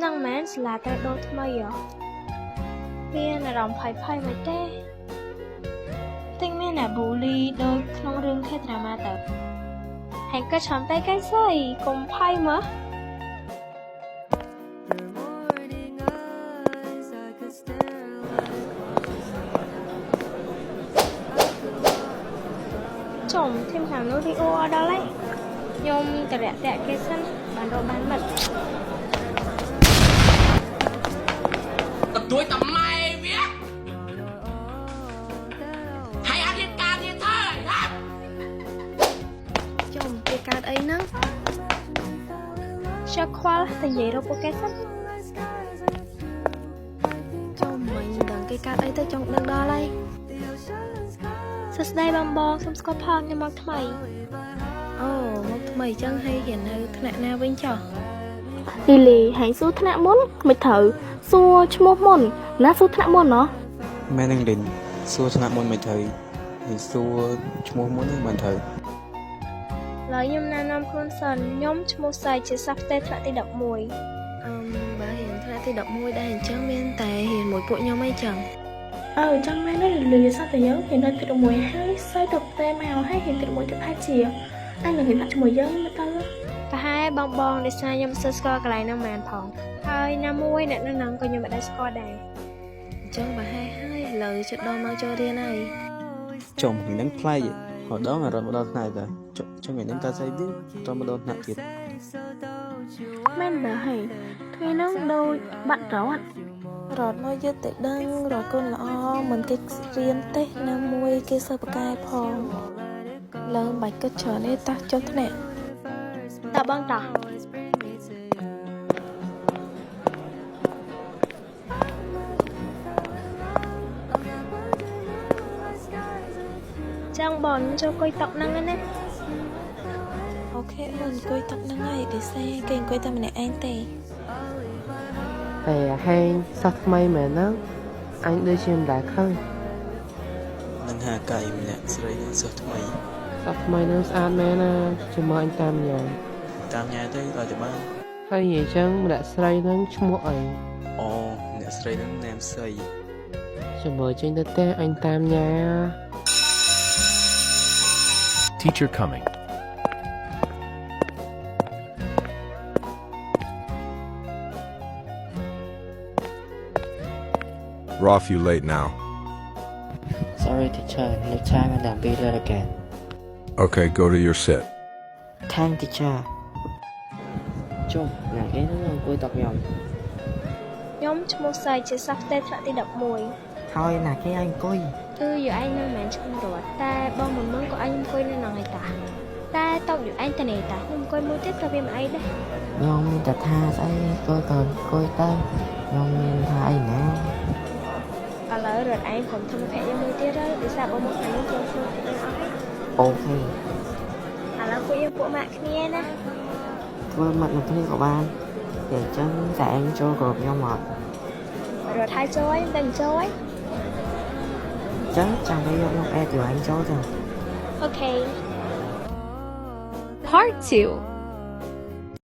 នឹងមែនសាលាត្រូវដូរថ្មីហ៎មានអារម្មណ៍ភ័យភ័យមិនទេតិចមានអ្នកប៊ូលីដូចក្នុងរឿង K-drama ទៅហែងគិតច្រើនពេកកែសីកុំភ័យមើល Your morning eyes, I could stare like ចុំធីមខាងនោះរីអូអត់ដល់ហើយខ្ញុំតរាក់តាក់គេសិនបានរកបានមិត្ត ទួយតម៉ែវាហើយអត់រៀនការរៀនធ្វើហា ចុំគេកើតអីហ្នឹង ខ្ជិលខ្វល់តែនិយាយរកពួកគេសិន ចុំមិញមិនដឹងគេកើតអីទៅចង់ដឹងដល់ហើយ សួស្តីបងបងសូមស្គាល់ផងខ្ញុំមកថ្មី អូមកថ្មីចឹងហើយរៀននៅថ្នាក់ណាវិញចុះ លីលីហែងសួរថ្នាក់មុនមិនត្រូវសួរឈ្មោះមុនណាសួរថ្នាក់មុនណោះ មែននឹងលិនសួរថ្នាក់មុនមិនត្រូវហើយសួរឈ្មោះមុនហ្នឹងបានត្រូវ ឡើយខ្ញុំណែនាំខ្លួនសិនខ្ញុំឈ្មោះសៃជាសិស្សផ្ទះថ្នាក់ទី11 អឹមបើរៀនថ្នាក់ទី11ដែរអញ្ចឹងមានតែរៀនមួយពួកខ្ញុំអីចឹង អើចង់មែនណាលីសតតែយើងរៀននៅទី11ហើយសើទៅផ្ទេមកហើយរៀនទី11ទៀតថាជាអញនឹងរៀនជាមួយយើងមកទៅ ប្រហែលបងបងដោយសារខ្ញុំមិនសូវស្គាល់កន្លែងហ្នឹងមែនផងហើយណាមួយអ្នកនៅហ្នឹងក៏ខ្ញុំមិនដែលស្គាល់ដែរ អញ្ចឹងបើហើយហើយឥឡូវជិតដល់មកចូលរៀនហើយ ចុំថ្ងៃហ្នឹងប្លែកហៅដល់អារម្មណ៍មកដល់ថ្នាក់តាចុះចុះថ្ងៃហ្នឹងកើតស្អីទៀតតមកដល់ថ្នាក់ទៀត មែនបើហេថ្ងៃហ្នឹងដូចបាត់រត់ រត់មកយឺតតែដឹងរត់កូនល្អមិនគេរៀនទេណាមួយគេសិស្សបកែផងឡើងបាច់គិតច្រើនទេតោះចុះថ្នាក់ តើបងតោះ ចឹងបងខ្ញុំចូលអង្គុយតុហ្នឹងណា OK អូនអង្គុយតុហ្នឹងហើយដោយសារគេអង្គុយតែម្នាក់ឯងទេ តែហែងសិស្សថ្មីមែនហ្នឹងអញដូចជាមិនដែលឃើញ នឹងហាកៃម្នាក់ស្រីនឹងសិស្សថ្មី សិស្សថ្មីហ្នឹងស្អាតមែនណាចាំមើលអញតាមញ៉ាំ តាមញ៉ែទៅដល់តែបាន ហើយនិយាយចឹងម្នាក់ស្រីហ្នឹងឈ្មោះអី អូអ្នកស្រីនឹងណែមសី ចាំមើលចេញទៅផ្ទះអញតាមញ៉ា Teacher coming. Roth, you late now. Sorry, teacher. Next time I'll be late again. Okay, go to your sit. Thank teacher. ជុំណាគេនឹងអង្គុយតុខ្ញុំ ខ្ញុំឈ្មោះសៃជាសិស្សផ្ទះថ្នាក់ទី11 ហើយណាគេឲ្យអង្គុយ គឺយូឯងនឹងមិនមែនឈ្មោះរត់តែបងមុនមុនក៏ឲ្យខ្ញុំអង្គុយនៅហ្នឹងឯតាតែតុកយូឯងតនេះតាខ្ញុំអង្គុយមួយទៀតក៏វាមិនអីដែរ ខ្ញុំមានតែថាស្អីអង្គុយក៏អង្គុយទៅខ្ញុំមានថាអីណា ឥឡូវរត់ឯងព្រមធ្វើមិត្តភក្តិយើងមួយទៀតហើយដោយសារបងមកខាងនោះចូលខ្លួននឹងអស់ហើយ OK ឥឡូវពួកយើងពួកម៉ាក់គ្នាណា ធ្វើមិត្តនឹងគ្នាក៏បានតែអញ្ចឹងតែឯងចូលក្រុមខ្ញុំអត់ រត់ហើយចូលហើយមិនចូលហើយ អញ្ចឹងចាំគេយកខ្ញុំ add យកឯងចូលទៅ OK Part 2.